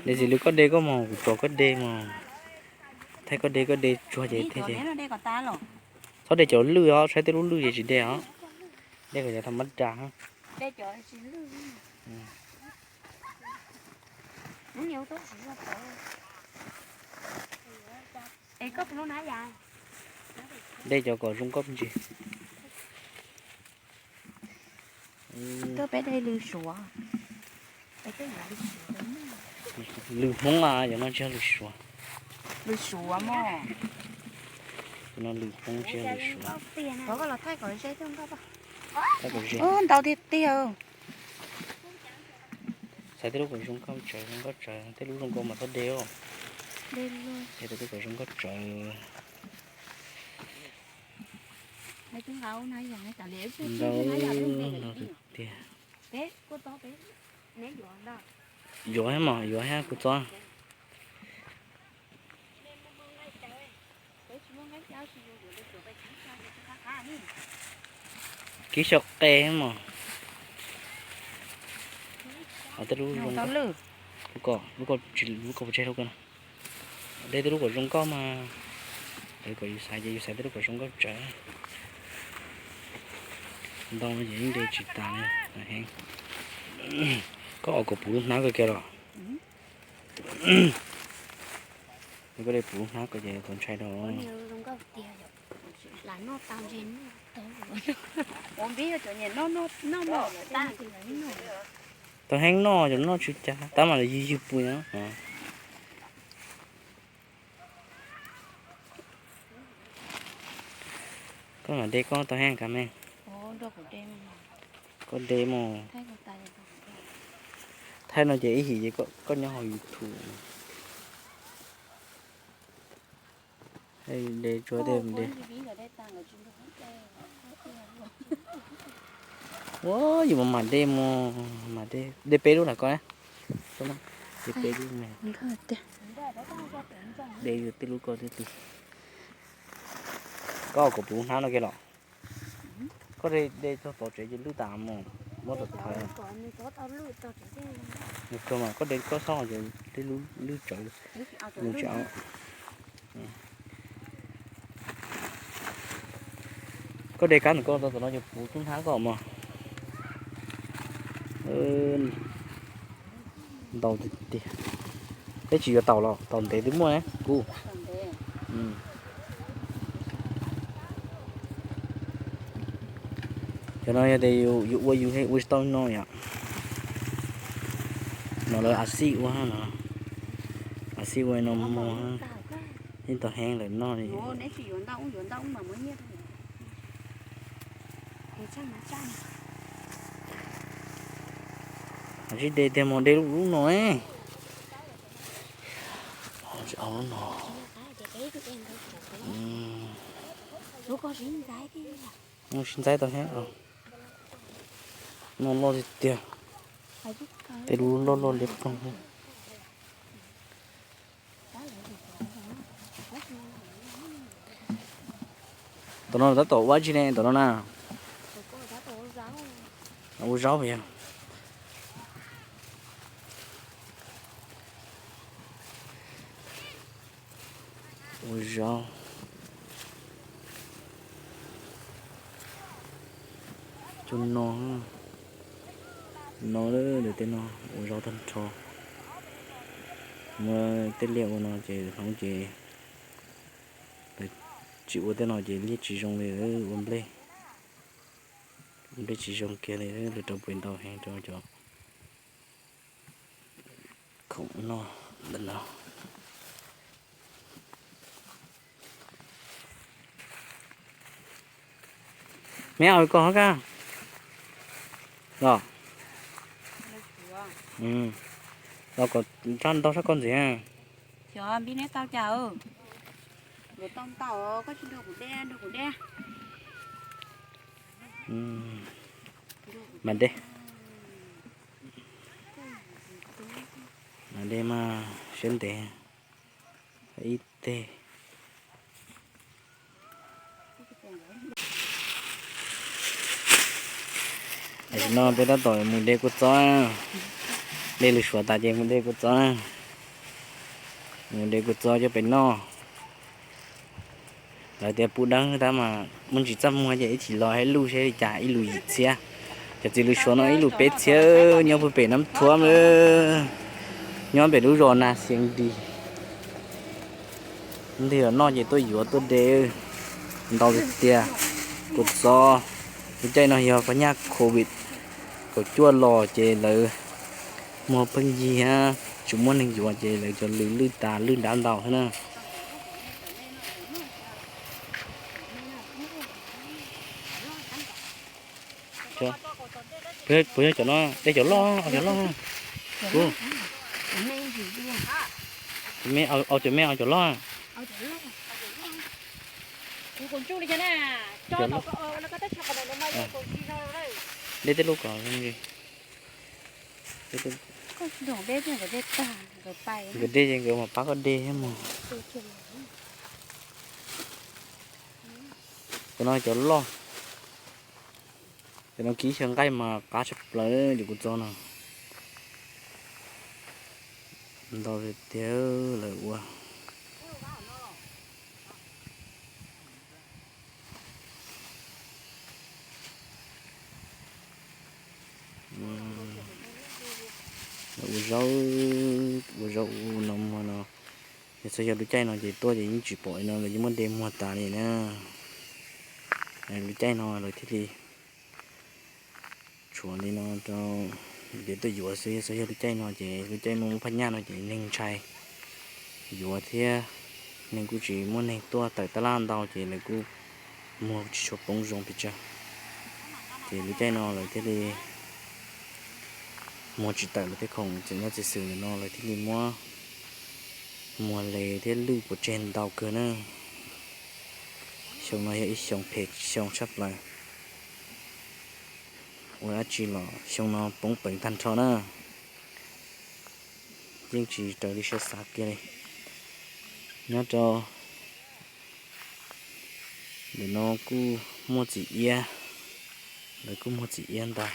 De txiv lws koj de koj mog, kuv tso koj de mog. Thaij koj de, koj de tsuag ces thaij ces. Txhob de cov lwj os, saib tej lub lwj ces tsis de os. De kom yog tham mab da. De cov kom zoo nkauj ntsis. Peb de lws suav. Lws Hmoob a, cov no tsis yog lws suav. Lws suav mog. Cov no lws Hmoob tsis yog lws suav. Ntau tiag tiag. Xaiv tej lub kom zoo nkauj tsawv, zoo nkauj tsawv, tej lub zoo nkauj mas txhob de os. Xaiv tej lub kom zoo nkauj tsawv. Ntau, ntau tiag tiag. Yuav thiab mog, yuav thiab kuv txob. Kib xyaw qe mog. Tej lub zoo nkauj, lub ko, lub ko puas tseg lub ko no. De tej lub kom zoo nkauj mas. Kom yus xaiv ces yus xaiv tej lub kom zoo nkauj tsawv. Ntau no ces yeej de tsis tas li heev. Koj ua kom puv lub hnab ko kiag los. Koj de puv lub hnab ko ces tau ntshai dhau. Tau heev noj cov noj tsis cas tab mas ywg ywg pus no. Koj mam de koj tau heev ka me. Koj de mus. Thaij no ces ib him ces koj nyob hauv YouTube. De tsuav tej de. Ua yus mas mam de mus, mam de, de peb lub lam ko na. De peb lub me. De yus tej lub ko twb twg. Koj kom puv hnab no kiag los. Koj de txog tod tsev ces lwj tas mus, muab tom thaiv. Koj de koj txhob ces tej lub lwj tsawv mus tsis au. Koj de kab ntawm koj tau tom no ces puv tub hnab koj mog. Ntau tiag tiag. Peb tsis yuav taum los taum ntev twb muaj kuv. Cov no yog tias yus ua yus ua tsis tau no yom. No lawv a xij ua no, a xij ua no muag, yeej tau heev lawm noj li. Tsis de tiag mas de lub no. Lub no. Sib ntxaib tau thiab. No loj tiag tiag. Tej lub loj loj liab ploog. Tom no tab tom ua dab tsi ne tom no na? Ua zaub yog. Ua zaub. Cov no, no lawm tej no ua zaub tag nrho. Muab tej liaj ua no ces hloov ces tsis ua tej no ces liaj tsis zoo li, ua nplej, ua nplej tsis zoo kiag li, lawv rau pem ntau heev rau cov khoom noj ntawm no. Me au koj hov kaj los, los kom ntau sab koj ntxiv. Xyov npib neb tau cas, yuav tau ntau koj tsis nrog kuv de, nrog kuv de. Mas de, mas de mas siab ntev ib teg. Tam sim no peb tab tom mus de kua txob, de lwm suav tas ces mus de kua txob na. De kuv txo coj pem noj. Lawv tias pub dawb tab mas muaj ntsis txaj muag ces ib chim los ib lub seb li cas, ib lub yim txhiab. Cov txiv lws Suav no ib lub peb txhiab, nyob puag pem Nab Thuam, nyob pem lub zos Nas Xias Dis. Ntej noj ces tuaj yuav tuaj de ntau tiag tiag. Kuv txo, lub caij no yog pab nyaj covid kaum cuaj los ces lawv muag pheej yig, tsis muaj neeg yuav ces lawv cov lws lwj tas, lwj nrab ntau thiab na. Puas yog cov no, de cov loj, cov loj. Cov me, au cov me, au cov loj. De tej lub kom nkawd de ces nkawd mam pab koj de thiab mog. Cov no cov loj. Cov no kib xyaw nqaij mas qab tshaj plaws li kuv txo no. Ntau tiag lawm ua. Ua zaub, ua zaub ua no muag no. Yog txog yog lub caij no ces tuaj ces yeej tsis pom li no, lawv yeej muab de muag tas li na. Lub caij no lawv thiaj li tshuav li no rau, ces tuaj yuav xwb. Yog txog yog lub caij no ces lub caij muaj muab phaj nyaj no ces neeg ntshai yuav thiab, neeg kuj tsis muaj neeg tuaj tawm tab laj ntau ces lawv kuj muag tsis tshua poob zoo pes tsawg. Ces lub caij no lawv thiaj li muag tsis tawm lawm thiab, khoom txawm nyob txiv xwm ntawm no lawv thiaj li muab muag le thiab lwj pov tseg ntau kawg na. Xyoo no yog ib xyoo phem xyoo tshaj plaws. Ua dab tsi los xyoo no poob peev tag nrho na. Yeej tsis raws li siab xav kiag li. Nyob rau ntawm no kuj muaj txiv iab, lawv kuj muag txiv iab ntau,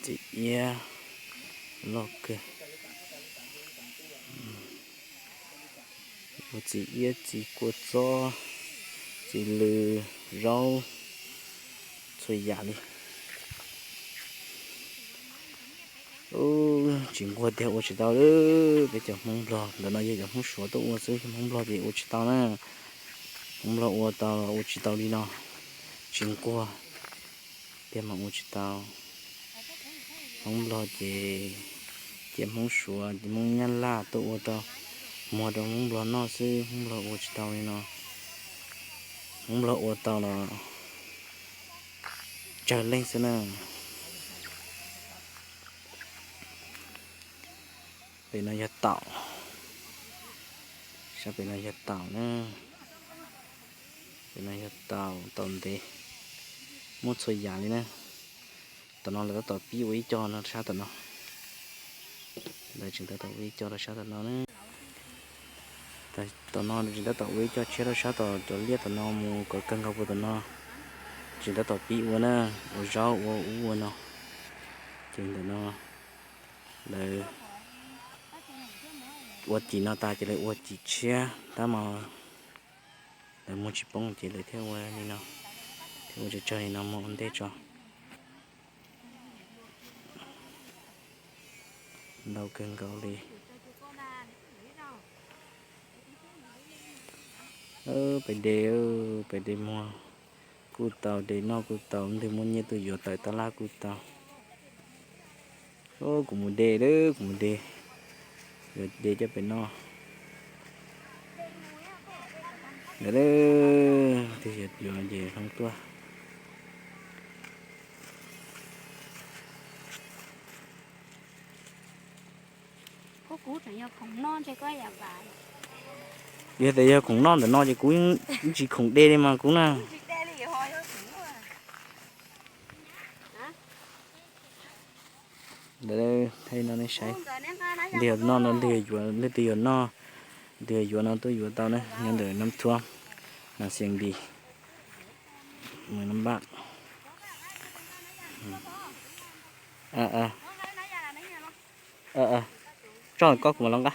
txiv iab loj kawg. Ua txiv iab, txiv kua txob, txiv lws, zaub, txhua yam li. Tsis nquag tiag, ua tsis tau. Peb cov Hmoob Nplog, ntawm no yog cov Hmoob Suav tuaj ua xwb, Hmoob Nplog ces ua tsis tau na. Hmoob Nplog ua tau los ua tsis tau li no, tsis nquag tiag mas ua tsis tau. Hmoob Nplog ces cia Hmoob Suav, Hmoob Nyab Laj tuaj ua rau, muag rau Hmoob Nplog noj xwb, Hmoob Nplog ua tsis tau li no. Hmoob Nplog ua tau los tsawg leej xwb na. Pem no yog taum, sab pem no yog taum na. Pem no yog taum, taum ntev, muaj txhua yam li na. Tom no lawv tab tom pib ua ib co no sab tom no. Lawv tseem tab tom ua ib co rau sab tom no na. Tom no tseem tab tom ua ib co tshiab rau sab tom cov liaj tom no mus kom kawg nkaus puag tom no. Tseem tab tom pib ua na, ua zaub ua ub ua no. Ces ntawm no lawv ua cim no tas ces lawv ua cim tshiab tab mas lawv muag tsis poob ces lawv thiaj ua li no, thiaj ua tsawg tsawg li no mus ua ntej tso. Ntau kawg nkaus li. Pem de, pem de muag kuj tau, de noj kuj tau, leej twg muaj nyiaj tuaj yuav tawm tab laj kuj tau. Kuv mus de lawm, kuv mus de, yuav de coj pem noj. Ntawd, twg yuav ces hloov tuaj. Yog tias yog khoom noj ntawm no ces kuv tsis khoom de li mas kuv na. Ntawd, no nej saib, ntawm no no, leej twg yuav noj, leej twg yuav no tuaj yuav tau na, nyob ntawm Nab Thuam, Nas Xias Dis, Nab Npaj. Tso koj kuv mam los nqa.